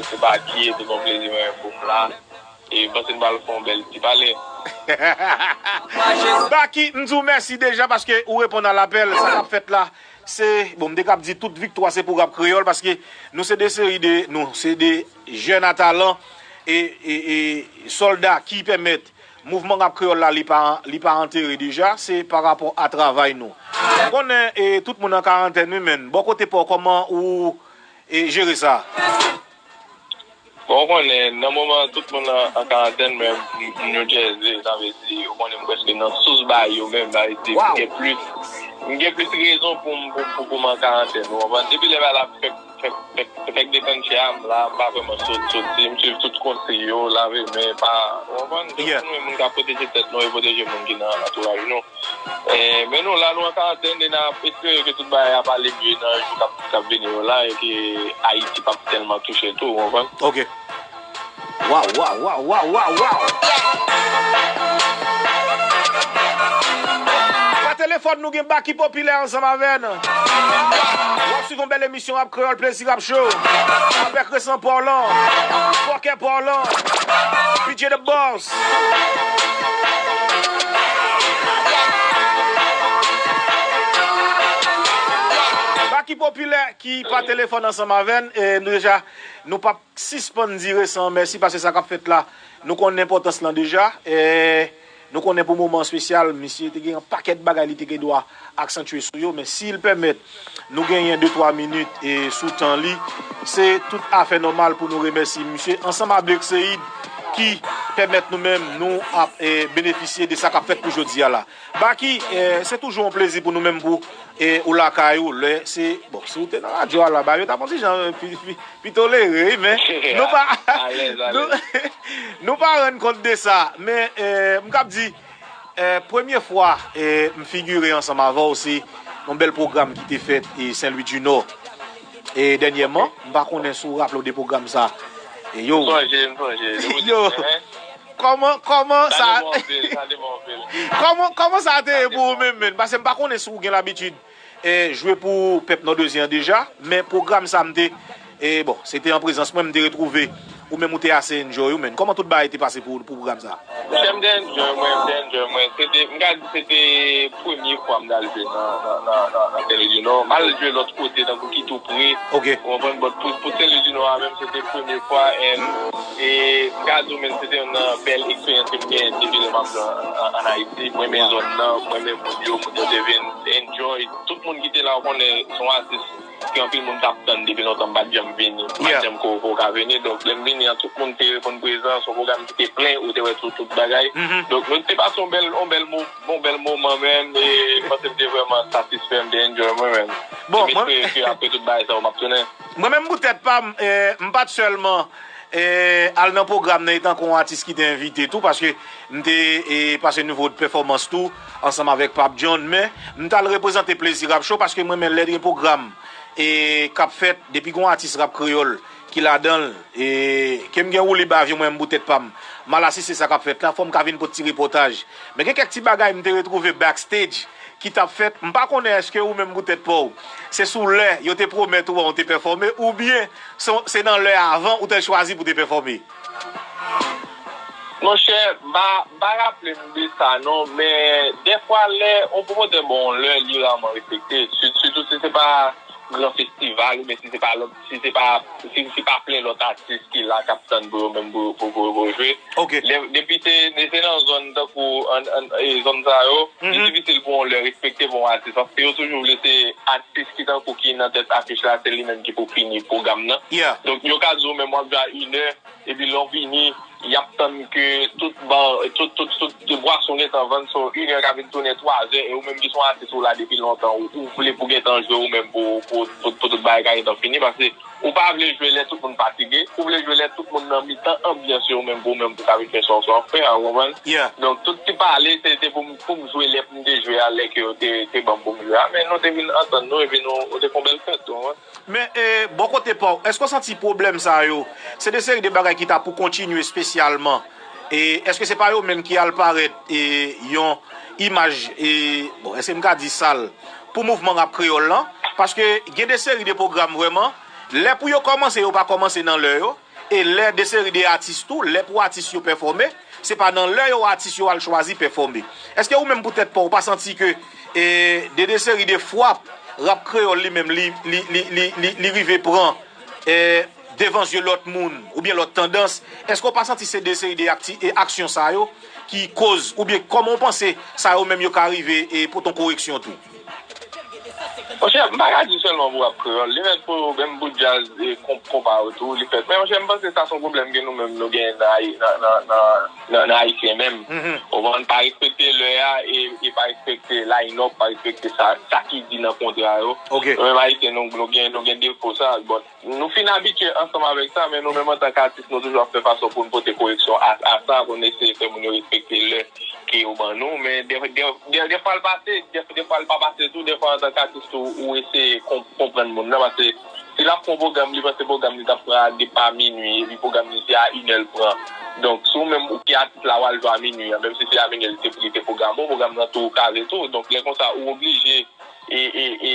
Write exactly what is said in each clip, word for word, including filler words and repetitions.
se Baky, e tout yon plezi mwen menm pou m la. E m panse n pral fè yon bèl ti pale. Baky, m di w mèsi deja paske ou reponn a lapèl. Sa k ap fèt la, se, bon, m te kab di tout viktwa se pou rap kreyòl paske nou se de seri de, nou se de jèn a talan e, e, e sòlda ki pèmèt mouvman rap kreyòl la li pa, li pa antere deja, se pa rapò a travay nou. M konnen e, tout moun an karantèn wi, men bò kote pa w, kòman ou e, jere sa? Bon, ou konnen, nan moman tout moun an, an karantèn, men m, m New Jersey, sa vle di, ou konnen m prèske nan sous bay yo menm, sa vle di, m gen plis, m gen plis rezon pou m, pou, pou, pou m an karantèn, ou konprann? Depi lè bagay la fèk, fèk, fèk, fèk deklanche a, m la, m pa vrèman sot, soti, m swiv tout konsiy yo, lave men, pa, ou konprann? Tout moun, moun ka pwoteje tèt nou e pwoteje moun ki nan antouraj nou. Eh, men nou la, nou an karantèn, e n ap espere ke tout bagay ap ale mye nan jou k ap, k ap vini yo la, e ke Ayiti p ap tèlman touche tou, ou konprann? Ok. Waw, waw, waw, waw, waw, waw. Pa telefòn, nou gen Baky Popilè ansanm avè n. W ap swiv yon bèl emisyon Rap Kreyòl, Plezi Rap Show. Avèk Resan Pòlan, Fòkè Pòlan, P J The Boss. Baky Popilè ki pa telefòn ansanm avè n, e nou deja, nou p ap sispann di Resan mèsi, paske sa k ap fèt la, nou konnen enpòtans lan deja. E nou konnen pou moman espesyal, misye te gen yon pakèt bagay li te gen dwa aksantye sou yo, men si l pèmèt nou genyen de twa minit e sou tan li, se tout afè nòmal pou nou remèsye misye ansanm avèk Seid ki pèmèt nou menm nou ap e, benefisye de sa k ap fèt pou jodi a la. Baky, e, se toujou yon plezi pou nou menm pou e, ou lakay ou. Lè se, bon, si w te nan radyo a la, bagay yo t ap yon ti jan e, pi, pi, pi tolere wi, men nou pa, nou, nou pa rann kont de sa. Men e, m kab di, e, premye fwa e, m figire ansanm avè w, se yon bèl pwogram ki te fèt e, Sen Lwi di Nò. E dènyèman, m pa konnen si w raple w de pwogram sa. E yo, m sonje, m sonje. Yo, kòman, kòman sa, kòman, kòman sa te ye pou ou menm, menn? Paske m pa konnen si w gen labitid e, jwe pou pèp nòdwezyen an deja, men pwogram sa m te, e, bon, se te an prezans mwen, m te retwouve ou menm ou te ase enjoy ou menm. Kòman tout bagay te pase pou, pou pwogram sa? Monchè, m te enjoy mwen, m te enjoy mwen. Se te, m ka di se te premye fwa m t al jwe nan, nan, nan, nan, nan Sen Lwi di Nò. M al jwe lòt kote, tankou ki tou pre. Ok. Ou konprann? But pou, pou Sen Lwi di Nò a menm, se te premye fwa, and, e m ka di w menm, se te youn nan bèl eksperyans ke m genyen depi lè m ap jwe an, an, an Ayiti. Mwen renmen zòn nan, mwen renmen moun yo, moun yo te vin enjoy. Tout moun ki te la, ou konnen, se yon atis ke anpil moun t ap tann depi lontan, m pa t janm vini. M pa t janm ko-, ko-, ka vini. Donk, lè m vini an, tout moun te reponn prezan. Se yon pwogram ki te plen, ou te wè tout, tout bagay. Donk, nou te pase yon bèl, yon bèl mo-, yon bèl moman menm. E m panse m te vrèman satisfè, m te enjoy mwen menm. Bon, e m espere ke apre tout bagay sa yo, m ap tounen. Mwen menm, pou tèt pa m, e, m pa t sèlman e, al nan pwogram nan etankou yon atis ki te envite tou, paske m te e, pase nivo de pèfòmans tou, ansanm avèk Pape John, men m t al reprezante Plezi Rap Show, paske mwen menm lè gen pwogram e, k ap fèt, depi gen yon atis rap kreyòl ki ladan l, e, ke m gen woulib avyon mwen menm pou tèt pa m, m al asiste sa k ap fèt la, fò m ka vin pote ti repòtaj. Men gen kèk ti bagay m te retwouve backstage, ki t ap fèt, m pa konnen èske ou menm pou tèt pa w, se sou lè yo te pwomèt ou an ou te pèfòme, oubyen se, se nan lè avan ou te chwazi pou te pèfòme? Monchè, m pa, m pa raple m de sa non, men dèfwa lè yon pwomotè ba w yon lè, li raman respekte, si, sitou si se pa gran festival, oubyen si se pa lòt, si se pa, si, si pa plen lòt atis ki la k ap tann pou yo menm pou, pou, pou, pou yo jwe. Ok. Lè, depi se, se nan zòn tankou an, an, e, zòn sa yo, li difisil pou yon lè respekte pou yon atis, paske yo toujou vle se atis ki tankou ki nan tèt afich la, se li menm ki pou fini pwogram nan. Yeah. Donk, yo ka di w menm w ap jwe a inè, epi lè w vini, y ap tann ke tout ba, tout, tout, tout, tout bwason gentan vann, so, inè ka vin tounen twazè, e ou menm ki se yon atis ou la depi lontan, ou, ou vle pou gentan jwe ou menm pou, pou, pou, pou tout bagay ka gentan fini, paske ou pa vle jwe lè tout moun fatige, ou vle jwe lè tout moun nan mitan anbyans yo, ou menm pou, ou menm pou ka vin fè sa w, sa w ap fè a, ou konprann? Yeah. Donk, tout ti pale, se te pou m, pou m jwe lè pou m te jwe a, lè ke yo te, te ban m pou m jwe a, men nou te vin antann nou, epi nou, nou te fè yon bèl fèt, ou konprann? Men, e, bò kote pa w, èske w santi pwoblèm sa yo, se de seri de bagay ki ta pou kontinye espesyalman? E èske se pa yo menm ki al parèt, e, yon imaj, e, bon, èske m ka di sal, pou mouvman rap kreyòl lan? Paske gen de seri de pwogram vrèman, lè pou yo kòmanse, yo pa kòmanse nan lè yo. E lè de seri de atis tou, lè pou atis yo pèfòme, se pa nan lè yo atis yo al chwazi pèfòme. Èske ou menm pou tèt pa w, ou pa santi ke e, de, de seri de fwap rap kreyòl li menm li, li, li, li, li, li rive pran e, devan zye lòt moun oubyen lòt tandans? Èske w pa santi se de seri de akti, e, aksyon sa yo ki koz, oubyen kòman w panse sa yo menm yo ka rive e pote yon koreksyon tou? Monchè, m pa ka di sèlman pou rap kreyòl. Li fèt pou menm bout djaz e konp konpa yo tou, li fèt. Men monchè, m panse sa se yon pwoblèm ke nou menm nou genyen nan Ayi- nan nan nan nan nan Ayisyen menm. Ou konprann, pa respekte lè a e e pa respekte line up, pa respekte sa sa ki di nan kontra yo. Nou menm Ayisyen nou nou gen nou gen defo sa. Bon, nou fin abitye ansanm avèk sa, men nou menm antanke atis nou toujou ap fè fason pou n pote koreksyon a a sa, pou n eseye fè moun yo respekte lè ke yo ban nou, men de de de defwa l pase, de defwa l pa pase tou, defwa antanke atis tou ou eseye konp konprann moun nan, paske si l ap pran pwogram, li panse pwogram li t ap pran a depi a minui, epi pwogram li se a inè l pran. Donk, si w menm ou ki atis la, w al jwe a minui an, menm si se a minui li te li te pwograme w, pwogram nan tou kraze tou. Donk, lè konsa, ou oblije e e e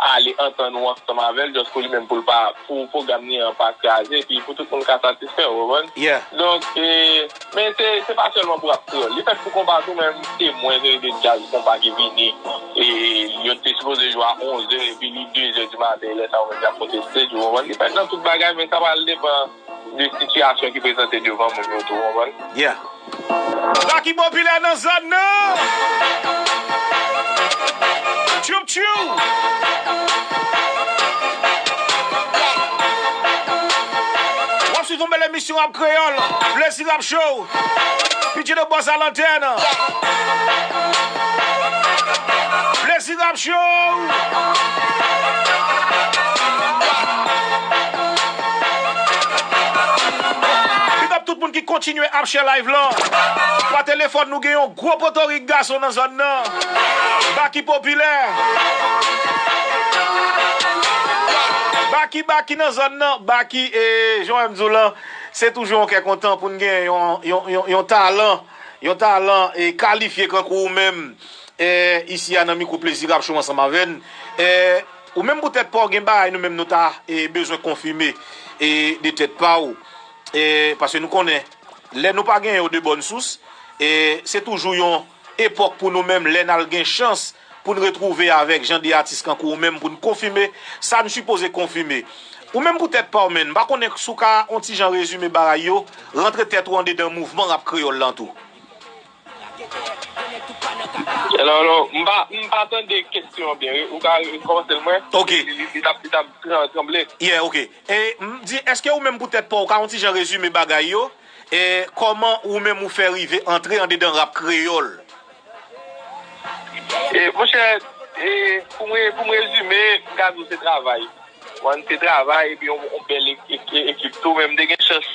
ale antann ou ansanm avè l, just pou li menm pou l pa pou pwogram li an pa kraze, epi pou tout moun ka satisfè, ou konprann? Donk, e Men se se pa sèlman pou rap kreyòl. Li fèt pou konpa tou, men se mwen se de djaz konpa ki vini. E yo te sipoze jwe a onz è epi li de zè di maten, lè sa yo menm y ap monte stage, ou konprann? Li fèt nan tout bagay, men sa pral depann de sitiyasyon ki prezante devan moun yo tou, ou konprann? Baky popilè nan zòn nan. Tchoup tchou. W ap swiv yon bèl emisyon Rap Kreyòl, Plezi Rap Show. P J the Boss a lantèn. Plezi Rap Show. Big up tout moun ki kontinye ap share live lan. Pa telefòn nou gen yon gwo potorik gason nan zòn nan. Baky popilè. Baky, Baky nan zòn nan. Baky, e, jan w wè m di w lan, se toujou yon kè kontan pou n gen yon, yon, yon, yon talan, yon talan e kalifye kankou ou menm, e, isi a nan mikwo Plezi Rap Show ansanm avè n. E, ou menm pou tèt pa w gen bagay nou menm nou ta e, bezwen konfime e, de tèt pa w. E, paske nou konnen, lè nou pa genyen yo de bòn sous, e, se toujou yon epòk pou nou menm, lè n al gen chans pou n retwouve avèk jan de atis kankou ou menm, pou n konfime sa n sipoze konfime. Ou menm pou tèt pa w, menn, m pa konnen si w ka on ti jan rezime bagay yo, rantre tèt ou andedan mouvman rap kreyòl lan tou. Hello, hello. M pa, m pa tande kesyon an byen. Ou ka rekòmanse l mwen? Ok. Li, li, li t ap, li t ap tran- tranble. Yeah, ok. E m di, èske ou menm pou tèt pa w, ou ka on ti jan rezime bagay yo? E kòman ou menm ou fè rive antre andedan rap kreyòl? E, monchè, e, pou mwen, pou mwen rezime, m ka di w se travay. Mwen, se travay, epi yon, yon bèl ek- ek- ekip tou, men m te gen chans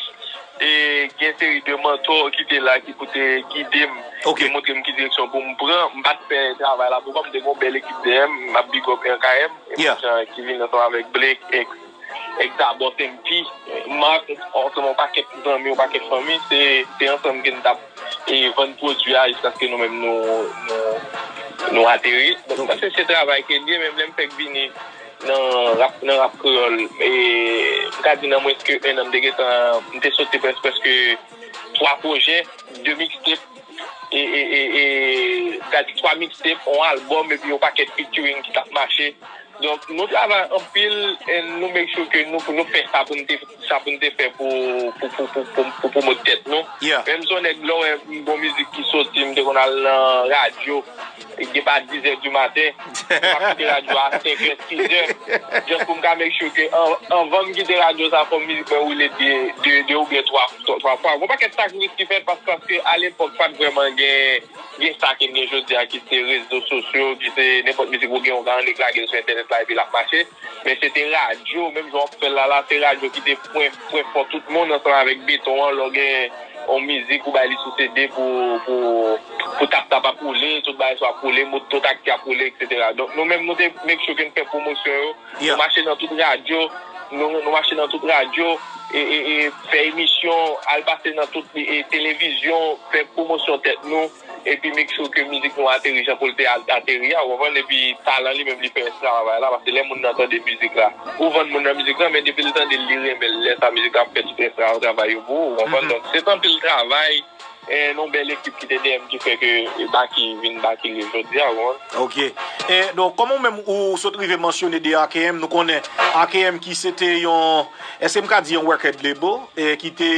e, gen seri de mantò ki te la, ki pou te gide m, te montre m ki direksyon pou m pran. M pa t fè travay la pou kò m, m te gen yon bèl ekip dèyè m, m ap big up R K M, e moun jan ki vin ansanm avèk Blake, Ex, Ex Zabò, Tempi, Mark, ansanm yon pakèt zanmi, yon pakèt fanmi, se, se ansanm ke n t ap e, vann pwodui a jiskaske nou menm nou, nou, nou ateri. Donk, sa se, se travay ke l ye, menm lè m fèk vini nan rap, nan rap kreyòl, e, m ka di nan mwens ke en an, m te gentan, m te soti près-, prèske twa pwojè, de mixtape, e, e, e, e, m ka di twa mixtape, yon albòm, epi yon pakèt featuring ki t ap mache. Donk, nou travay anpil, e nou make sure ke nou, nou fè sa pou n te, sa pou n te fè pou, pou, pou, pou, pou, pou pwomot tèt nou. Menm si yon nèg, lè w wè m gon mizik ki soti, m te konn al nan radyo, depi a diz è di maten, m ap kite radyo a senk è, sis è, just pou m ka make sure ke an, anvan m kite radyo sa, fò mizik mwen woule de, de, de oubyen twa, twa, twa fwa. Gon pakèt sakrifis ki fèt pas-, paske alepòk pa t vrèman gen gen sa ke n gen jodi a, ki se rezo sosyo, ki se nenpòt mizik ou gen, ou ka annik lage l sou entènèt la epi l ap mache. Men se te radyo, menm jan w ap fè l la, la, se radyo ki te pwen, pwen fò tout moun ansanm avèk beton an. Lè w gen yon mizik, ou bay li sou C D pou, pou, pou tap tap ap woule, tout bagay sa ap woule, moto taksi ap woule, etsetera. Donk, nou menm, nou te make sure ke n fè pwomosyon yo, nou mache nan tout radyo, nou, nou mache nan tout radyo, e, e, e fè emisyon, al pase nan tout, e, televizyon, fè pwomosyon tèt nou. epi make sure ke mizik nou ateri jan pou l te a- ateri a, ou konprann? Epi talan li menm li fè travay la, paske lè moun nan tande mizik la, ou vann moun nan mizik la, men depi l tande l, li renmen l, lè sa mizik la ap fè tout rès travay yo pou ou, ou konprann? Donk, se t anpil travay, e, nan yon bèl ekip ki te dèyè m ki fè ke Baky vin Baky l ye jodi a, ou konprann? Ok. E, donk, kòman ou menm ou sot rive mansyone de R K M, nou konnen R K M ki se te yon, èske m ka di yon record label, e, ki te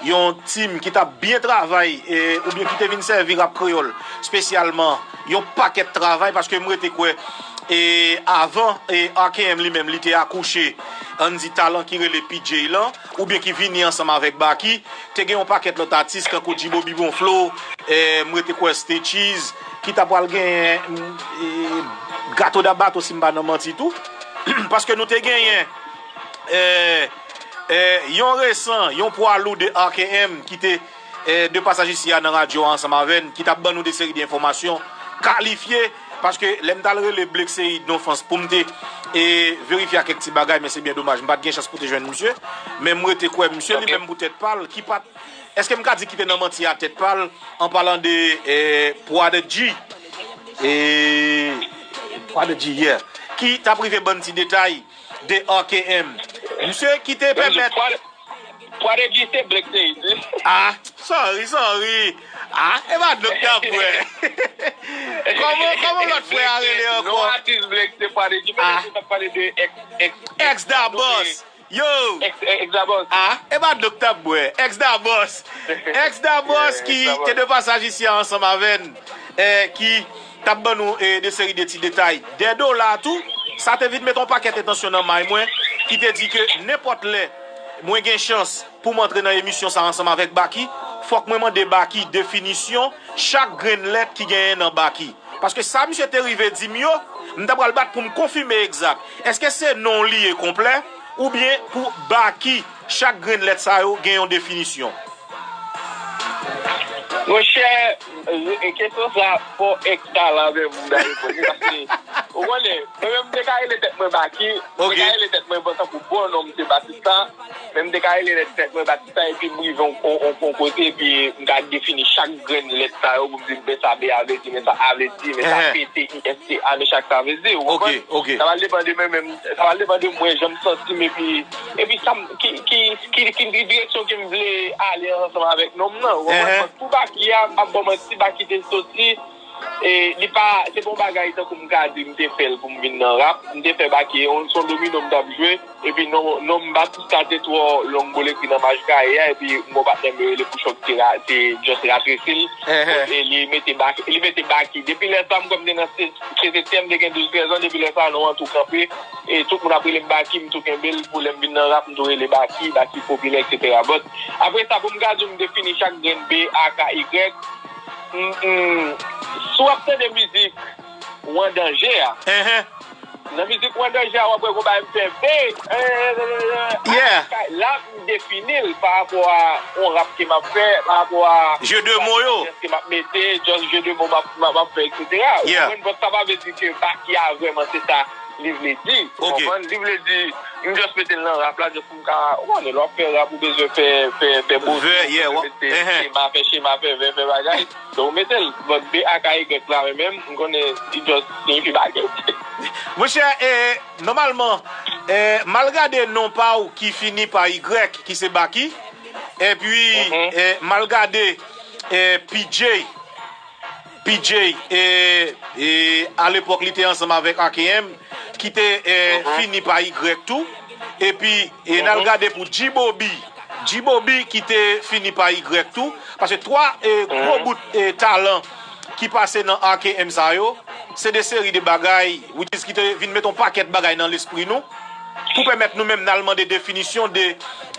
yon team ki t ap byen travay, e, oubyen ki te vin sèvi rap kreyòl, espesyalman yon pakèt travay, paske m rete kwè, e, avan, e, R K M li menm, li te akouche, ann di talan ki rele P J lan, oubyen ki vini ansanm avèk Baky, te gen yon pakèt lòt atis, kankou G-Bobby Bon Flow, e, m rete kwè Stay Cheese, ki ta pral genyen, e, Gato da Bato, si m pa nan manti tou, paske nou te genyen, e, e, yon resan, yon pwa lou de R K M ki te, e, de pasaj isi a nan radyo a ansanm avè n, ki t ap ban nou de seri de enfòmasyon kalifye, paske lè m t al rele Blake Seid non fans pou m te, e, verifye ak kèk ti bagay, men se byen domaj, m pa t gen chans pou te jwenn misye, men m rete kwè misye li menm pou tèt pa l, ki pa t, èske m ka di ki te nan manti a tèt pa l, an palan de, e, Prodigy, e, Prodigy, yeah, ki t ap rive ban n ti detay de R K M. Misye ki te pèmèt. Prodigy se Blake Seid, wi. Ah, sorry, sorry. Ah, e pa dlo k t ap bwè. Kòman, kòman lòt frè a rele ankò? Non, atis Blake se Prodigy, men nou t ap pale de ex, ex, ex da boss. Yo! Ex, ex da boss. Ah, e pa dlo k t ap bwè. Ex da boss. Ex da boss ki te de pasaj isi a ansanm avè n, e, ki t ap ban nou, e, de seri de ti detay. Dèdo la tou, sa te vin met yon pakèt entansyon nan may mwen, ki te di ke nenpòt lè mwen gen chans pou m antre nan emisyon sa ansanm avèk Baky, fòk mwen mande Baky definisyon chak grenn lèt ki genyen nan Baky. Paske sa misye te rive di m yo, m ta pral bat pou m konfime egzak. Èske se non li ye konplè, oubyen pou Baky, chak grenn lèt sa yo gen yon definisyon? Monchè, e, kesyon sa, fò ex ta la menm pou m ta reponn li, paske, ou konnen, mwen menm, m te ka rele tèt mwen Baky, m te ka rele tèt mwen bon tankou bon non, m se Batista, men m te ka rele tèt mwen Batista, epi m rive yon, yon, yon, yon kote, epi m ka defini chak grenn lèt sa yo, pou m di, men sa B A vle di, men sa A vle di, men sa P T I S T A, men chak sa vle di, ou konprann? Sa va depann de mwen menm, sa va depann de mwen, jan m santi m, epi, epi sa m, ki, ki, ki, ki, ki direksyon ke m vle ale ansanm avèk non m nan, ou konprann? Pou Baky a, m p ap ba w manti, Baky te soti, e, li pa, se pa yon bagay tankou m ka di m te fè l pou m vin nan rap, m te fè Baky, se yon domino m t ap jwe, epi non, non m Batista te twò long pou l ekri nan maj kaye a, epi m gon patnè m yo rele Pouchòk te ra-, te just ratresi l, e li mete Baky, li mete Baky. Depi lè sa, m kwè m te nan se, se, se, m te gen douz trèz an, depi lè sa, non an tou kanpe, e tout moun ap rele m Baky, m tou kenbe l, pou lè m vin nan rap, m tou rele Baky, Baky popilè, etsetera. But, apre sa, pou m ka di w m defini chak grenn B A K Y, m, m, si w ap tande mizik Ou An Danje a, nan mizik Ou An Danje a, w ap wè gon bagay m fè B, e, e, e, e, e, la, m defini l pa rapò a yon rap ke m ap fè, pa rapò a jeu de mots yo ke m ap mete, just jeu de mots m ap, m ap, m ap fè, etsetera. Ou konprann? But sa pa vle di ke Baky a vrèman se sa li vle di. Ou konprann? Li vle di, m just mete l nan rap la, just pou m ka, ou konnen, lè w ap fè rap, ou bezwen fè, fè, fè bozo, ou bezwen mete chema, fè chema, fè vè, fè bagay. Donk, ou mete l. But B A K Y la, men menm, m konnen, li just siyifi bagay. Monchè, e, nòmalman, e, m al gade non pa w ki fini pa Y, ki se Baky, epi, e, m al gade, e, P J, P J, e, e, alepòk, li te ansanm avèk R K M, ki te, e, fini pa Y tou. Epi, e, n al gade pou G-Bobby. G-Bobby ki te fini pa Y tou. Paske twa, e, gwo bout, e, talan ki pase nan R K M sa yo, se de seri de bagay, which is ki te vin met yon pakèt bagay nan lespri nou, pou pèmèt nou menm n al mande definisyon de,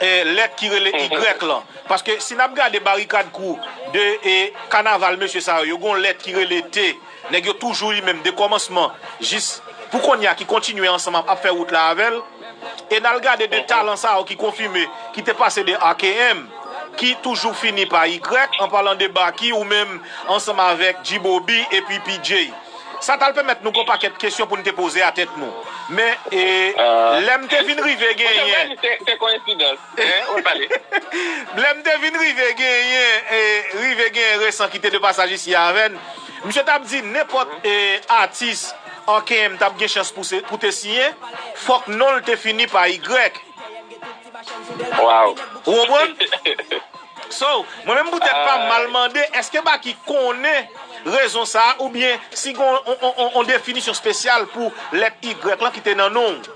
e, lèt ki rele Y lan. Paske si n ap gade Barikad Crew de, e, kanaval mesye sa yo, yo gon lèt ki rele T. Nèg yo toujou li menm de kòmansman jis pou kounye a ki kontinye ansanm ap, ap fè wout la avè l. E n al gade de talan sa yo ki konfime, ki te pase de R K M, ki toujou fini pa Y, an palan de Baky ou menm ansanm avèk G-Bobby epi P J. Sa t al pèmèt nou gon pakèt kesyon pou n te poze a tèt nou. Men, e, lè m te vin rive genyen. Mwen te kwè se, se koyensidans. Hein? Ou pale. Lè m te vin rive genyen, e, rive genyen Resan ki te de pasaj isi a avè n, misye t ap di nenpòt, e, atis an K M t ap gen chans pou se, pou te siyen, fòk non l te fini pa Y. Wow. Ou konprann? So, mwen menm poutèt pa m, m al mande, èske Baky konnen rezon sa a, oubyen si gen on, on, on, on definisyon espesyal pou lèt Y lan ki te nan non w?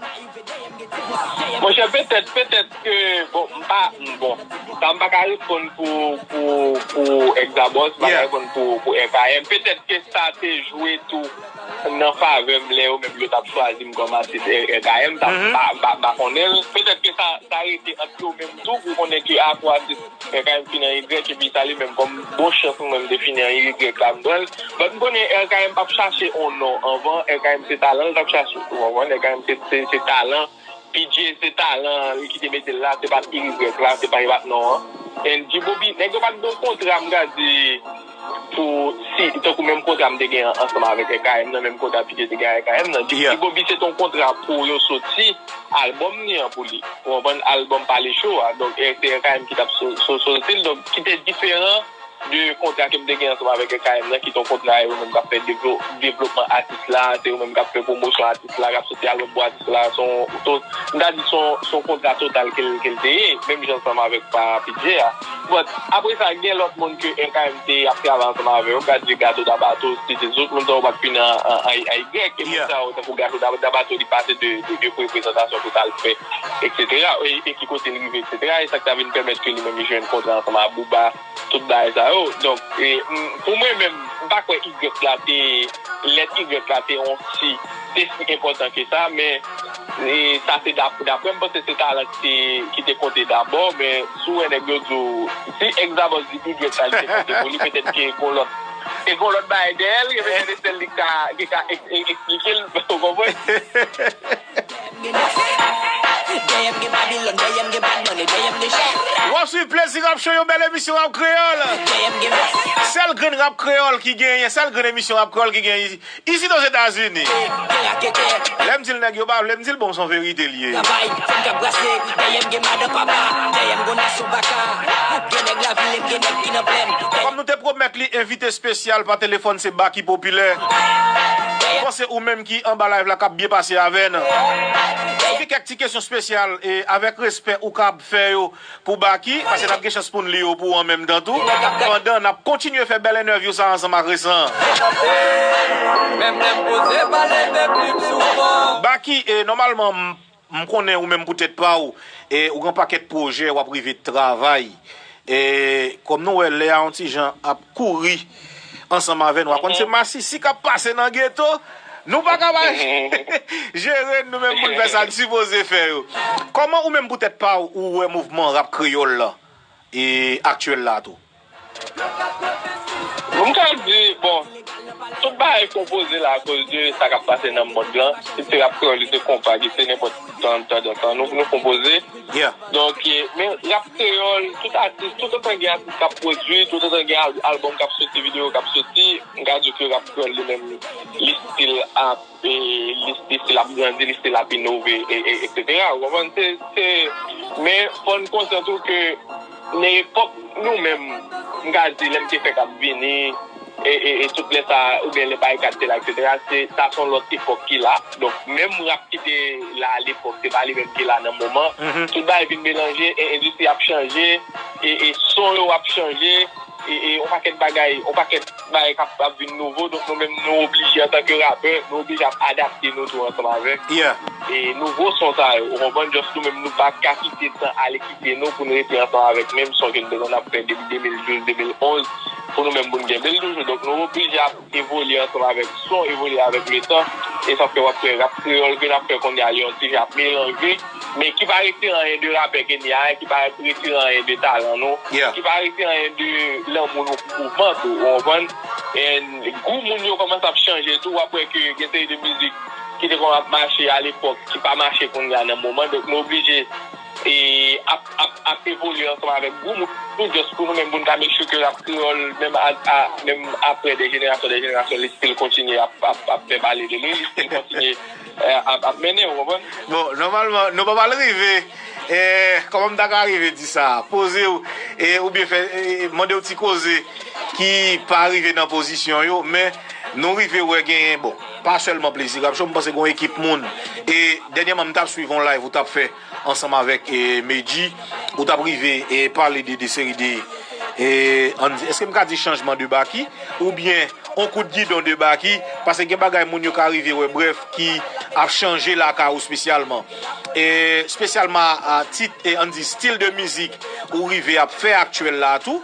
Monchè, petèt, petèt ke, bon, m pa, m, bon, sa m pa ka reponn pou, pou, pou Exabos, m pa ka reponn pou, pou R K M. Petèt ke sa te jwe tou nan favè m lè yo menm yo t ap chwazi m kòm atis R K M, sa m pa, m pa, m pa konnen l. Petèt ke sa, sa rete ant yo menm tou, pou konnen ke a pou atis R K M fini an Y, epi sa li menm kòm bon chans mwen menm te fini an Y la m pran l. But m konnen R K M p ap chache on non anvan, R K M se talan l t ap chache. Ou konprann? R K M se, se, se talan, P J se talan li ki te mete l la, se pa t Y la, se pa, se pa t non an. And G-Bobby, nèg yo pa t gen yon kontra, m ka di, pou, si, tankou menm kontra m te gen ansanm avèk R K M nan, menm kontra P J te gen ak R K M nan. G-, G-Bobby se t on kontra pou yo soti albòm li an pou li. Ou konprann? Albòm Pale Cho a. Donk, e, se R K M ki t ap so-, so-, soti l. Donk, ki te diferan de kontra ke m te gen ansanm avèk R K M nan, ki t on kontra yo menm k ap fè devlo-, devlopman atis la, se yo menm k ap fè pwomosyon atis la, k ap soti albòm pou atis la, se on, se on, m ta di se on, se on kontra total ke l, ke l te ye, menm jan ansanm avèk pa P J a. But, apre sa, gen lòt moun ke R K M te ap travay ansanm avè yo, m ka di Gato Dabato, se te zòt moun sa yo pa t fini an, an, an, an Y, e moun sa yo, tankou Gato Dab-, Dabato, li pase de, de, de reprezantasyon pou t al fè, etsetera, e, e ki kote l rive, etsetera, e sa k ta vin pèmèt ke li menm li jwenn kontra ansanm a Booba, tout bagay sa yo. Donk, e, m, pou mwen menm, m pa kwè Y la te, lèt Y la te on si, te si enpòtan ke sa, men, e, sa se dap-, daprè m, paske se talan ki te, ki te konte dabò, men si w wè nèg yo di w, si Exabos di Y la li te konte pou li, petèt ke gon lòt, e gon lòt bagay dèyè l, ke petèt se sèl li ki ka, ki ka ek-, ek-, eksplike l, ou konprann? W ap swiv Plezi Rap Show, yon bèl emisyon rap kreyòl. Sèl grenn rap kreyòl ki genyen, sèl grenn emisyon rap kreyòl ki genyen isi, isi Ozetazini. Lè m di l nèg yo pa vle m di l, bon, se yon verite l ye. Kòm nou te pwomèt li, envite espesyal pa telefòn se Baky Popilè. Panse ou menm ki anba live la k ap byen pase avè n. Epi kèk ti kesyon espesyal, e, avèk respè ou kab fè yo pou Baky, paske n ap gen chans pou n li yo pou ou an menm tan tou, pandan n ap kontinye fè bèl entèvyou sa ansanm ak Resan. Baky, e, nòmalman, m, m konnen ou menm pou tèt pa w, e, ou gen pakèt pwojè w ap rive travay. E, kòm nou wè, lè a yon ti jan ap kouri ansanm avè nou. A konn se masisi k ap pase nan geto, nou pa ka pa jere n nou menm pou n fè sa n sipoze fè yo. Kòman ou menm pou tèt pa w, ou wè mouvman rap kreyòl la, e aktyèl la tou? Bon, m ka di, bon, tout bagay konpoze la akoz de sa k ap pase nan mond lan. Si se rap kreyòl, se konpa, ki se nenpòt tan, tan, tan, tan, nou, nou konpoze. Donk, e, men rap kreyòl, tout atis, tout otan gen atis k ap pwodui, tout otan gen al-, albòm k ap soti, videyo k ap soti, m ka di ke rap kreyòl li menm, li still ap, e, li, li still ap grandi, li still ap inove, e, e, etsetera. Ou konprann? Se, se, men fò n konsyan tou ke nan epòk nou menm, m ka di, lè m te fèk ap vini, e, e, e tout lè sa, oubyen lè Barikad te la, etsetera, se, sa se yon lòt epòk ki la. Donk, menm rap ki te la alepòk, se pa li menm ki la nan moman. Tout bagay vin melanje, e endistri ap chanje, e, e son yo ap chanje, e, e yon pakèt bagay, yon pakèt bagay k ap, ap vin nouvo. Donk, nou menm, nou oblije, antanke rapè, nou oblije ap adapte nou tou ansanm avèk e nouvo son sa yo, ou konprann? Just nou menm, nou pa ka kite tan ale kite nou pou n rete ansanm avèk menm son ke n te konn ap fè depi de mil douz, de mil onz, pou nou menm pou n kenbe l toujou. Donk, nou oblije ap evolye ansanm avèk son, evolye avèk letan. E sa fè w ap wè rap kreyòl ke n ap fè kounye a, li yon ti jan ap melanje, men ki pa retire anyen de rapè ke n ye a, ki pa retire anyen de talan nou, ki pa retire anyen de lanmou nou pou mouvman tou, ou konprann? And gou moun yo kòmanse ap chanje tou, w ap wè ke gen seri de mizik ki te konn ap mache alepòk, ki pa mache kounye a nan moman. Donk, nou oblije e ap, ap, ap evolye ansanm avèk gwo moun tou, just pou nou menm, pou n ka make sure ke rap kreyòl, menm a, a, menm apre de jenerasyon, de jenerasyon, li still kontinye ap, ap, ap fè pale de li, li still kontinye, eh, ap, ap mennen, ou konprann? Bon, nòmalman, nou pa pral rive, eh, kòman m ta ka rive di sa? Poze w, eh, oubyen fè, eh, mande w ti koze ki pa rive nan pozisyon yo, men nou rive wè genyen, bon, pa sèlman Plezi Rap Show, m panse gen yon ekip moun. E dènyèman, m t ap swiv yon live ou t ap fè ansanm avèk, e, Medjy, ou t ap rive, e, pale de, de seri de, e, ann di, èske m ka di chanjman de Baky, oubyen on kout gidon de Baky, paske gen bagay moun yo ka rive wè, brèf, ki ap chanje lakay ou espesyalman. E, espesyalman, a, tit, e, ann di, stil de mizik ou rive ap fè aktyèl la tou,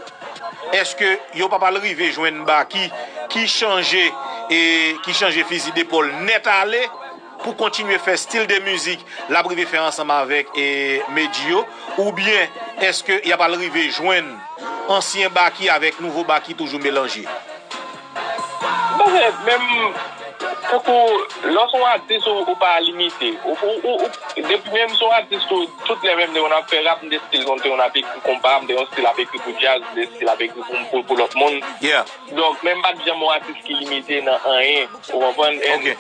èske yo pa pral rive jwenn Baky ki chanje, e, ki chanje fizi depòl nèt ale pou kontinye fè stil de mizik l ap rive fè ansanm avèk, e, Medjy yo, oubyen èske y ap al rive jwenn ansyen Baky avèk nouvo Baky toujou melanje? Bon, men, menm, tankou, lè w se yon atis, ou, ou pa limite. Ou, ou, ou, ou, depi menm se yon atis, ou, tout lè menm, lè w ap fè rap, m te stil, m te yon ap ekri konpa, m te yon stil ap ekri pou djaz, m te stil ap ekri pou, pou, pou lòt moun. Yeah. Donk, men m pa t janm yon atis ki limite nan anyen, ou konprann? And Ok.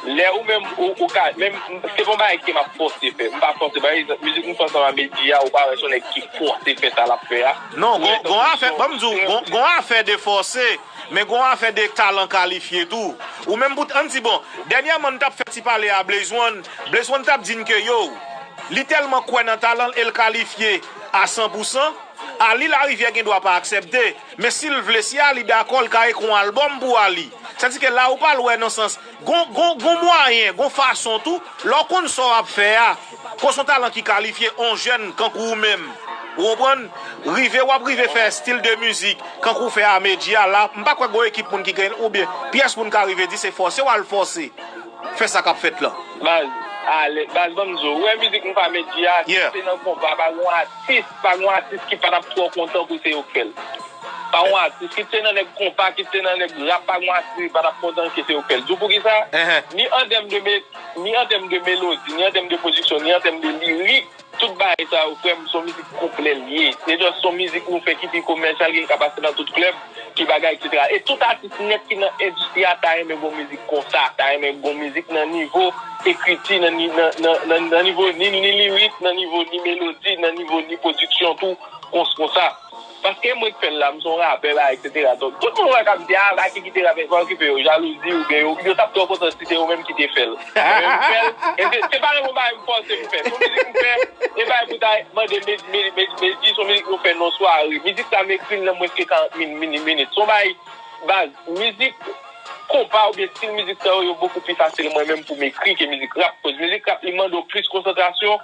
Lè ou menm, ou, ou ka, menm, se pa yon bagay ke m ap fòse fè. M pa fòse, pa egzanp, mizik m fè ansanm a Medjy a, ou pa wè se yon nèg ki fòse fè sa l ap fè a. Non, gon, gon afè, ban m di w, gon, gon afè de fòse, men gon afè de talan kalifye tou. Ou menm pou, ann di, bon, dènyèman, n t ap fè ti pale a Blaze One, Blaze One t ap di n ke, yo, li tèlman kwè nan talan l e l kalifye a san pou san, a li Larivyè gen dwa pa aksepte, men si l vle, si a li dakò, l ka ekri yon albòm pou a li. Sètadi ke la ou pral wè nan sans, gon, gon, gon mwayen, gon fason tou, lè w konn sa w ap fè a, kou se yon talan ki kalifye, on jèn kankou ou menm, ou konprann, rive, w ap rive fè stil de mizik kankou w fè a Medjy a la, m pa kwè gon ekip moun ki gen, oubyen pyès moun ka rive di se fòse w al fòse fè sa k ap fèt lan. Baz, ale, baz, ban m di w, ou wè mizik m fè a Medjy a, si Yeah. se nan konpa, pa gon atis, pa gon atis ki pa t ap twò kontan pou se yo k fè l. Pa gon atis, kit se nan nèg konpa, kit se nan nèg rap, pa gon atis ki pa t ap kontan ke se yo k fè l. Di w poukisa? Ni an tèm de me-, ni an tèm de melodi, ni an tèm de pwodiksyon, ni an tèm de lirik, tout bagay sa yo, frè m, se yon mizik konplè l ye. Se just se yon mizik nou fè ki pi komèsyal, ki ka pase nan tout klèb, ki bagay, etsetera. E tout atis nèt ki nan endistri a ta renmen gon mizik konsa, ta renmen gon mizik nan nivo ekriti, nan ni-, nan, nan, nan, nan nivo ni, ni lirik, nan nivo ni melodi, nan nivo ni pwodiksyon tou, kons-, konsa. Paske mwen k fè l la, m se yon rapè, bagay, etsetera. Donk, tout moun wè k ap di, a, Baky ki te rapè, pa okipe yo, jalouzi, oubyen yo, yo t ap twò kontan si se yo menm ki te fè l. Mwen menm m fè l, e se, se pa yon bagay m fòse m fè. Se yon mizik m fè, e bagay pou ta mande Medjy, Medjy, Medjy, se yon mizik nou fè nan sware. Mizik sa m ekri l nan mwens ke karant min-, min-, minit. Se yon bagay, baz, mizik konpa oubyen stil mizik sa yo, yo bokou pi fasil mwen menm pou m ekri ke mizik rap. Koz mizik rap, li mande w plis konsantrasyon,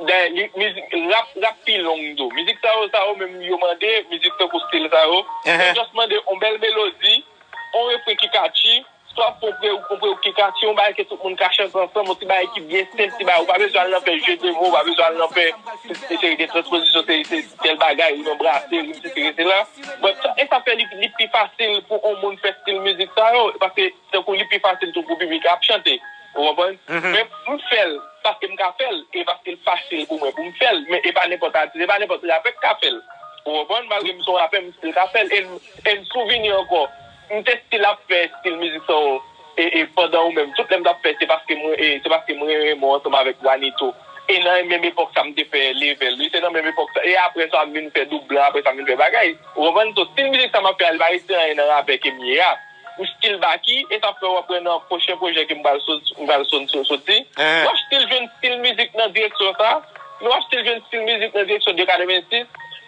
Dayè, li, mizik, rap, rap pi long tou. Mizik sa yo, sa yo menm yo mande, mizik tankou stil sa yo. Yo just mande yon bèl melodi, yon refren ki catchy, swa pou yon pre-, yon pre-, ki catchy, yon bagay ke tout moun ka chante ansanm, yon ti bagay ki byen senp, ti bagay, ou pa bezwen al nan fè jeu de mots, ou pa bezwen al nan fè yon seri de transpozisyon, se, se tèl bagay, rim anbrase, rim sesi, sela. But, e sa fè li, li pi fasil pou yon moun fè stil mizik sa yo, paske tankou li pi fasil tou pou piblik la ap chante. Ou konprann? Men m fè l paske m ka fè l, e paske l fasil pou mwen pou m fè l, men e pa nenpòt atis, e pa nenpòt rapè k ka fè l. Ou konprann? Malgre m se yon rapè, m still ka fè l, e m, e m souvini ankò, m te still ap fè stil mizik sa yo, e, e pandan ou menm, tout lè m t ap fè, se paske mwen, e, se paske mwen renmen w ansanm avèk Wanito. E nan menm epòk sa, m te fè Level, wi, se nan menm epòk sa. E apre sa, m vin fè Doub Blan, apre sa, m vin fè bagay. Ou konprann? So, stil mizik sa m ap fè a, li pa rete anyen nan rapè ke m ye a. M still Baky, e sa fè w ap wè nan pwochen pwojè ke m pral sot-, m pral son-, so-, soti, w ap still jwenn stil mizik nan direksyon sa, men w ap still jwenn stil mizik nan direksyon de katrevensis,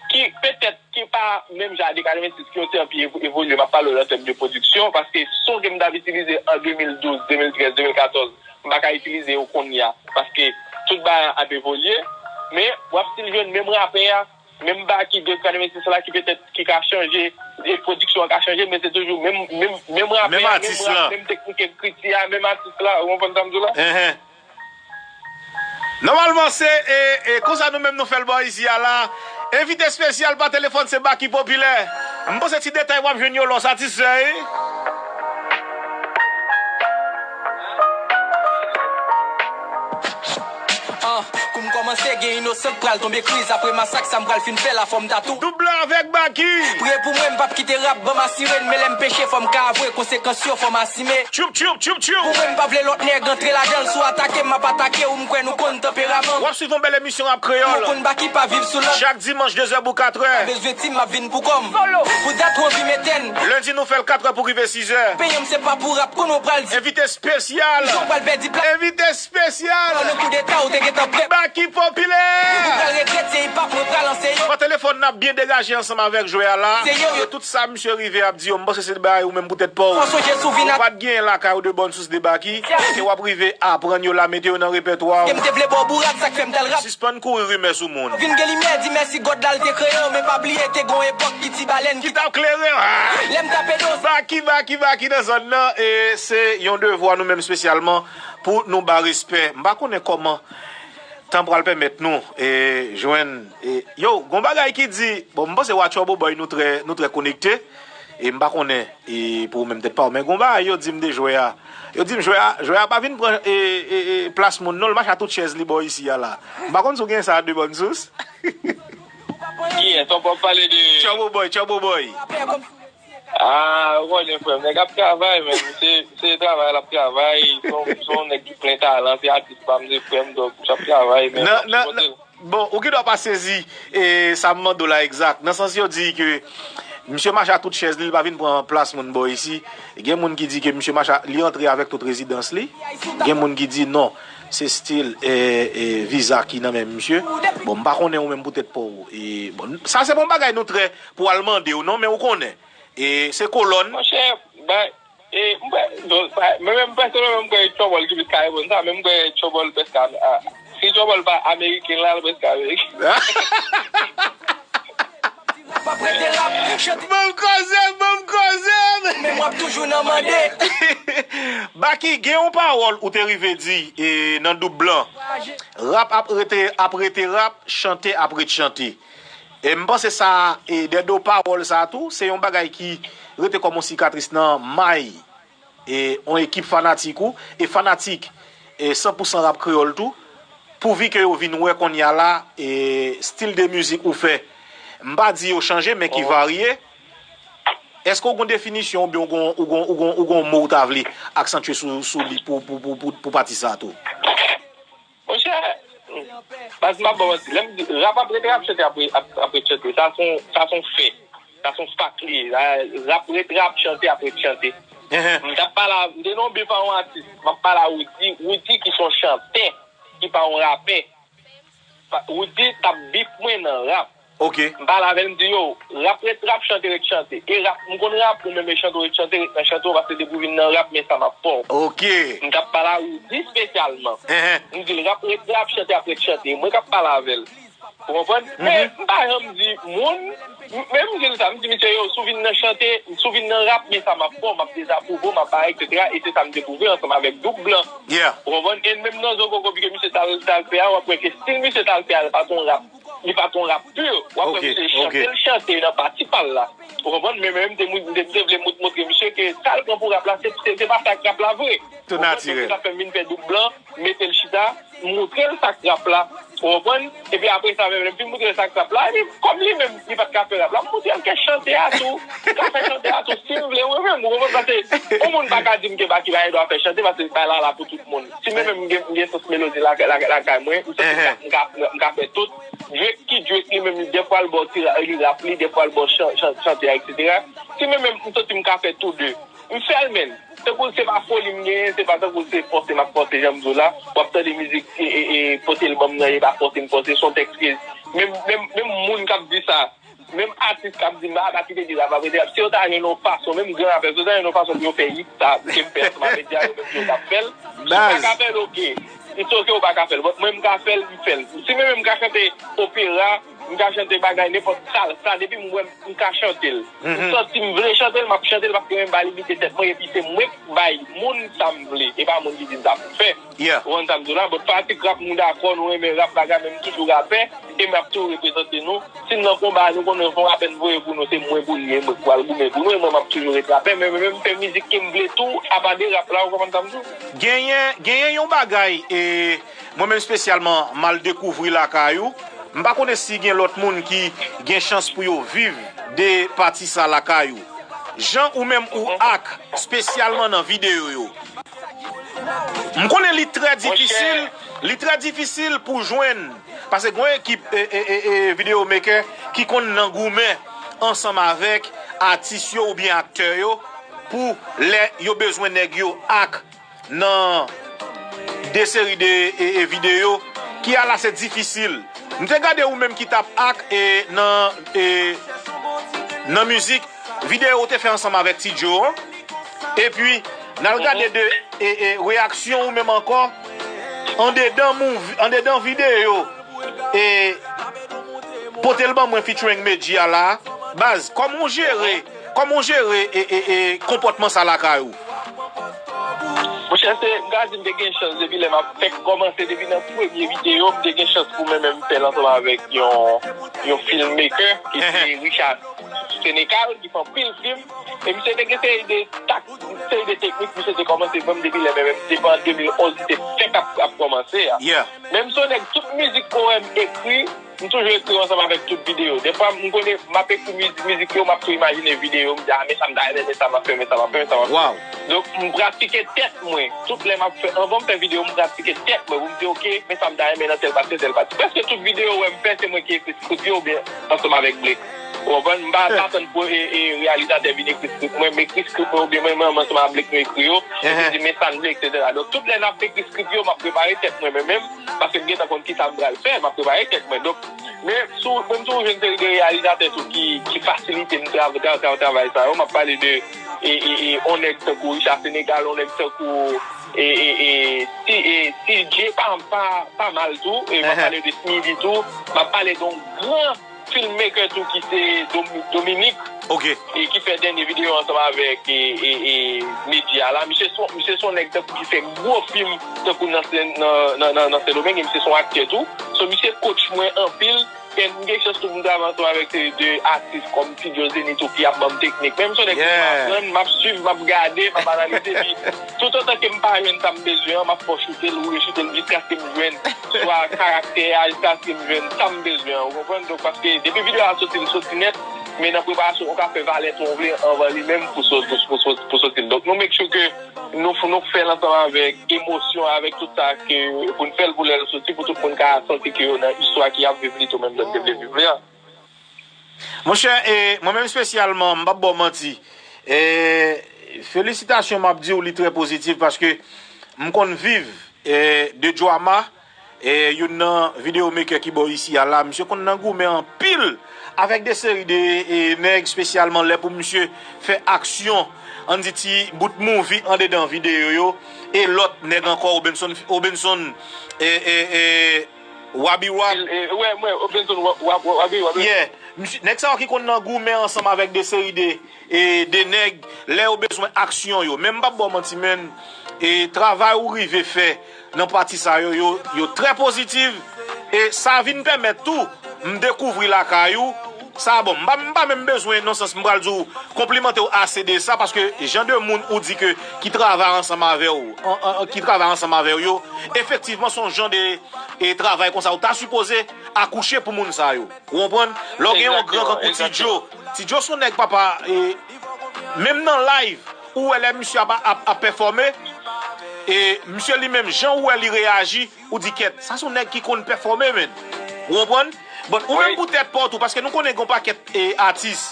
ki petèt ki pa menm jan a de katrevensis, ki yon ti anpil evo-, evolye, m ap pale w an tèm de pwodiksyon, paske son ke m t ap itilize an de mil douz, de mil trèz, de mil katòz, m pa ka itilize yo kounye a, paske tout bagay ap evolye, men w ap still jwenn menm rapè a, menm Baky de katrevensis la ki petèt ki ka chanje, e pwodiksyon an ka chanje, men se toujou menm, menm, menm rapè a, menm rap, menm teknik ekriti a, menm atis la, ou konprann sa m di w la? Nòmalman, se, e, e, konsa nou menm nou fè l bò isit a la. Envite espesyal pa telefòn, se Baky Popilè. M panse ti detay w ap jwenn yo la w satisfè, wi. Panse gen inosan k pral tonbe kriz apre masak sa m pral fin fè la fò m ta tou. Doub blan avèk Baky. Priye pou mwen, m p ap kite rap ban m asire n, men lè m peche fò m ka avwe konsekans yo fò m asime. Tchoup tchoup tchoup tchoup. Pou mwen, m pa vle lòt nèg antre ladan l, si w atake m, m ap atake w, m kwè nou konn tanperaman. W ap swiv yon bèl emisyon Rap Kreyòl. Mwen konn Baky pa viv sou lòd. Chak dimanch de zè pou kat è. Pa bezwen di m, m ap vin pou kò m. Pou dat w anvi mete n. Lendi nou fè l kat è pou rive sis è. Peyi m se pa pou rap, konnen w pral di. Envite espesyal. Jan w pral pèdi plas. Envite espesyal. Nan koudeta ou te gentan prè. Baky popilè. Ou pral regrèt, se hip hop mwen pral anseye w. Pran telefòn n ap byen degaje ansanm avèk jwè a la. Se yo, yo. E tout sa misye rive ap di yo, m panse se bagay ou menm pou tèt pa w. Fò sonje souvina. Ou pa t genyen lakay ou de bòn sous de Baky. E w ap rive aprann yo la, mete yo nan repètwa w. Ke m te vle ba w bourad, sa k fè m t al rap. Sispann kouri rimè sou moun. Vin gen limyè, di mèsi God la l te kreye w, men pa bliye te gon epòk ki ti balèn ki t ap klere. Lè m tape do. Baky, Baky, Baky nan zòn nan, e se yon devwa nou menm espesyalman pou nou ba respè. M pa konnen kòman tan pral pèmèt nou e jwenn e, yo, gon bagay ki di, bon, m panse w a Trouble Boy nou trè, nou trè konekte. E m pa konnen e pou ou menm tèt pa w, men gon bagay yo di m de jwè a. Yo di m jwè a, jwè a pa vin pran e, e, e, plas moun non, l mache a tout chèz li bò isi a la. M pa konn si w gen sa de bòn sous. Kiyès? W ap pale de Trouble Boy, Trouble Boy. Ah, ou konnen frè m, nèg ap travay, men se, se travay l ap travay, se yon, se yon nèg ki plen talan, se atis pa m, se frè m, donk, misye ap travay, men Nan, nan, nan, bon, ou gen dwa pa sezi e sa m mande w la egzak, nan sans yo di ke misye mache a tout chèz li, li pa vin pran plas moun bò isi. Gen moun ki di ke misye mache a, li antre avèk tout rezidans li. Gen moun ki di non, se still e, e viza ki nan men misye. Bon, m pa konnen ou menm pou tèt pa w. E, bon, sa se pa yon bagay nou trè pou al mande w non, men ou konnen. E se kolòn. Monchè, bay, e, m kwè, don, bay, mwen menm pèsonèlman, m kwè Trouble ki plis ka reponn sa, men m kwè Trouble prèske a, a, si Trouble pa ameriken la, l prèske ameriken. Ban m koze, ban m koze. Men w ap toujou nan mande. Baky, gen yon pawòl ou te rive di e, nan Doub Blan. Rap ap rete, ap rete rap, chante ap ret chante. E m panse sa, e dèdo pawòl sa tou, se yon bagay ki rete kòm yon sikatris nan may e yon ekip fanatik ou, e fanatik e san pou san rap kreyòl tou, pouvi ke yo vin wè kounye a la, e stil de mizik ou fè, m pa di yo chanje, men ki varye. Èske w gon definisyon oubyen w gon, w gon, w gon, w gon mo w ta vle aksantye sou, sou li pou, pou, pou, pou, pou pati sa tou? Monchè, baz m ap ba w manti. Lè m di rap ap rete rap, chante ap, ap, ap rete chante. Sa se yon, sa se yon fè. Sa se yon fak li ye. Rap rete rap, chante ap rete chante. M t ap pale a, m te nan yon bif a yon atis. M ap pale a Roody. Roody ki se yon chantè, ki pa yon rapè. Pa, Roody t ap bif mwen nan rap. Ok. M pale avè l, m di yo, rap ret rap, chante ret chante. E rap, m konn rap, ou menm e chante w ret chante, ret nan chante w, paske depi w vin nan rap, men sa m ap fè w. Ok. M t ap pale a Roody espesyalman. M di l, rap ret rap, chante ap ret chante. Mwen k ap pale avè l. Ou konprann? Men m pa janm di moun, m, men m di l sa, m di misye, yo, si w vin nan chante, si w vin nan rap, men sa m ap fè w, m ap dezapwouve w, m ap bay, etsetera. E se sa m te pwouve ansanm avèk Doub Blan. Ou konprann? E menm nan Zo Koko, bike misye t al, t al fè a, w ap wè ke stil misye t al fè a, l pa t yon rap. Li pa t yon rap pur. W ap wè misye chante, l chante nan pati pa l la. Ou konprann? Men, men m te, m te, m te vle mont-, montre misye ke sa l pran pou rap la, se, se, se pa sa k rap la vre. Tou natirèl. Sa fè m vin fè Doub Blan, mete l chita, montre l sa k rap la. Ou konprann? Epi apre sa, menm lè m fin montre l sa k rap la, epi kòm li menm, li pa t ka fè rap la, m montre l ke chante a tou. Li ka fè chante a tou, si l vle, mwen menm, ou konprann? Paske yon moun pa ka di m ke Baky pa gen dwa fè chante, paske bay la la pou tout moun. Si mwen menm m gen, m gen sans melodi la, la, lakay mwen, m santi m ka, m ka, m ka fè tout. Drake ki Drake li menm, dèfwa l ba w ti ra-, li rap li, dèfwa l ba w chan-, chan-, chante a, etsetera. Si mwen menm, m santi m ka fè tou de. M fè l, menn. Tankou se pa foli m genyen, se pa tankou se fòse m ap fòse, jan m di w la. W ap tande mizik, e, e, e, pote l ban m nan, e pa fòse m fòse, se yon tèks ke, menm, menm, menm moun k ap di sa, menm atis k ap di m, a, Baky te di rap ap rete rap. Si yo ta jwenn yon fason, menm gran rapè, si yo ta jwenn yon fason pou yo fè hit sa ke m fè ansanm avèk Dja, yo menm yo t ap fè l. Si w pa ka fè l, oke. It's oke, ou pa ka fè l. But mwen, m ka fè l, m fè l. Si mwen menm m ka chante opera, m ka chante bagay, nenpòt salsa, depi m wè m, m ka chante l. M santi m vle chante l, m ap chante l, paske mwen m pa limite tèt mwen, epi se mwen k bay moun sa m vle, e pa moun ki di m sa pou m fè. Ou konprann sa m di w la? But fanatik rap, m dakò, nou renmen rap, bagay, men m toujou rapè. e m ap toujou reprezante nou. Si n nan konba a, nou konnen fò apèn voye pou nou, se mwen pou li, e mwen k pral goumen pou nou, e mwen m ap toujou ret rapè, men mwen menm m fè mizik ke m vle tou, apa de rap la, ou konprann sa m di w? Genyen, genyen yon bagay, e mwen menm espesyalman, m al dekouvri lakay ou. M pa konnen si gen lòt moun ki gen chans pou yo viv de pati sa lakay ou. Jan ou menm ou ak, espesyalman nan videyo yo. M konnen li trè difisil, li trè difisil pou jwenn, paske gen yon ekip e, e, e, e, videyo maker ki konn nan goumen ansanm avèk atis yo oubyen aktè yo pou lè yo bezwen nèg yo ak nan de seri de e, e, videyo ki ala se difisil. M te gade ou menm ki t ap ak e, nan e, nan mizik, videyo ou te fè ansanm avèk Ti Joe an. Epi, n al gade de e, e, reyaksyon ou menm ankò andedan mouvi, andedan videyo e pote l ban mwen featuring Medjy a la. Baz, kòman w jere, kòman w jere e, e, e, konpòtman sa lakay ou? Monchè, se, m ka di m te gen chans depi lè m ap fèk kòmanse, depi nan premye videyo, m te gen chans pou mwen menm fè l ansanm avèk yon, yon filmmaker ki se Richard Sénécal, ki fè anpil fim. E misye te gen seri de tak, seri de teknik, misye te kòmanse ban m depi lè, men menm depi an de mil onz, li te fèk ap, ap kòmanse a. Menm si w nèg tout mizik ke w wè m ekri, m toujou ekri yo ansanm avèk tout videyo. Defwa, m konnen m ap ekri miz-, mizik yo, m ap tou imajine videyo, m di, a, men sa m ta renmen, men sa m ap fè, men sa m ap fè, men sa m ap fè. Donk, m pratike tèt mwen. Tout lè m ap fè, anvan m fè videyo, m pratike tèt mwen pou m di, oke, men sa m ta renmen nan tèl pati, tèl pati. Prèske tout videyo ou wè m fè, se mwen ki ekri skrip yo oubyen ansanm avèk Blake. Ou konprann? M pa, m pa tann pou e, e, reyalizatè vin ekri skrip mwen, m ekri skrip mwen oubyen mwen, mwen, mwen ansanm avèk Blake nou ekri yo, epi di, men sa n vle, etsetera. Donk, tout lè n ap ekri skrip yo, m ap prepare tèt mwen, mwen menm, paske m gentan konn kisa m pral fè, m ap prepare tèt mwen. Donk, men sou, menm si w jwenn seri de reyalizatè tou ki, ki fasilite m trav-, trav-, trav-, travay sa yo, m ap pale de e, e, e, on nèg tankou Richard Sénécal, on nèg tankou e, e, e, T-, e, T J pa, pa, pa mal tou, e m ap pale de Smithy tou, m ap pale de yon gran filmmaker tou ki se Domi-, Dominique, e ki fè dènye videyo ansanm avèk e, e, e, Medjy a la. Misye se, misye se yon nèg tankou ki fè gwo fim tankou nan Sen-, nan, nan, nan, nan Sendomeng, e misye se yon aktè tou. So, misye coach mwen anpil, e m gen chans tou pou m travay ansanm avèk seri de atis kòm Ti Joe Zenith tou ki ap ban m teknik. Menm si w nèg ki m aprann, m ap swiv, m ap gade, m ap analize, epi toutotan ke m pa jwenn sa m bezwen an, m ap fè w choute l, woule choute l jiskaske m jwenn swa karaktè a, jiskaske m jwenn sa m bezwen an, ou konprann? Donk, paske depi videyo a soti, li soti nèt, men nan preparasyon, ou ka fè valè tou w vle anvan li menm pou sot-, pou, pou, pou soti l. Donk, nou make sure ke nou, nou fè l ansanm avèk emosyon, avèk tout sa ke pou n fè l pou lè l soti, pou tout moun ka santi ke yo nan istwa ki ap viv li tou menm jan n te vle viv li an. Monchè, e, mwen menm espesyalman, m p ap ba w manti. E, felisitasyon m ap di w, li trè pozitif paske m konn viv, e, de Joama, e, youn nan videyo maker ki bò isi a la. Misye konn nan goumen anpil avèk de seri de, e, nèg, espesyalman lè pou misye fè aksyon, ann di ti bout movie andedan videyo yo, e lòt nèg ankò, Obenson, Obenson, e, e, e, Wabi Wab. E, e, wè, wè, Obenson, Wa-, Wa-, Wa-, Wabi, Wabi. Yeah. Misye, nèg sa yo ki konn nan goumen ansanm avèk de seri de, e, de nèg, lè yo bezwen aksyon yo. Men m p ap ba w manti, menn, e, travay ou rive fè nan pati sa yo, yo, yo trè pozitif. E sa vin pèmèt tou, m dekouvri lakay ou. Sa bon, m pa, m pa menm bezwen, nan sans, m pral di w, konplimante w ase de sa, paske jan de moun ou di ke, ki travay ansanm avè w, an, an, an, ki travay ansanm avè w yo, efektivman, se yon jan de, e, travay konsa, ou ta sipoze akouche pou moun sa yo. Ou konprann? Lè w gen yon gran kankou Ti Joe, Ti Joe se yon nèg papa, e, menm nan live, ou wè lè misye ap, ap, ap pèfòme, e, misye li menm, jan ou wè li reyaji, ou di, kèt, sa se yon nèg ki konn pèfòme, menn. Ou konprann? Bon, ou menm pou tèt pa w tou, paske nou konnen gen yon pakèt, e, atis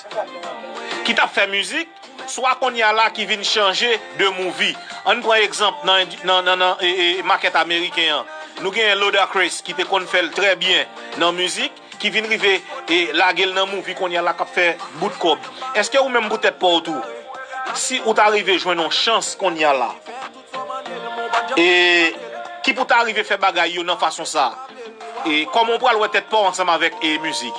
ki t ap fè mizik, swa kounye a la ki vin chanje de movie. Ann pran egzanp nan, nan, nan, nan, e, e, makèt ameriken an. Nou genyen Ludacris ki te konn fè l trè byen nan mizik, ki vin rive e lage l nan movie kounye a la k ap fè bout kòb. Èske ou menm pou tèt pa w tou, si ou ta rive jwenn yon chans kounye a la, e ki pou ta rive fè bagay yo nan fason sa, e kòman w pral wè tèt pa w ansanm avèk e mizik?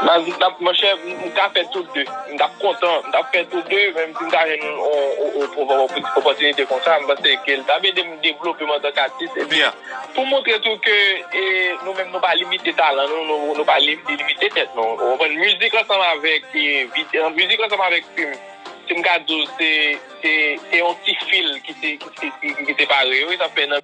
Baz, m t ap, monchè, m, m ka fè tout de. M t ap kontan, m t ap fè tout de, menm si m ta jwenn yon, yon, yon, yon opòtinite konsa, m panse ke l t ap ede m devlope m antanke atis. Epi, pou montre tou ke e, nou menm, nou pa limite talan nou, nou, nou pa li- limite tèt nou. Ou konprann? Mizik ansanm avèk e, vid- e, mizik ansanm avèk fim, si m ka di w, se, se, se yon ti fil ki se, ki, ki, ki, ki separe yo, e sa fè nan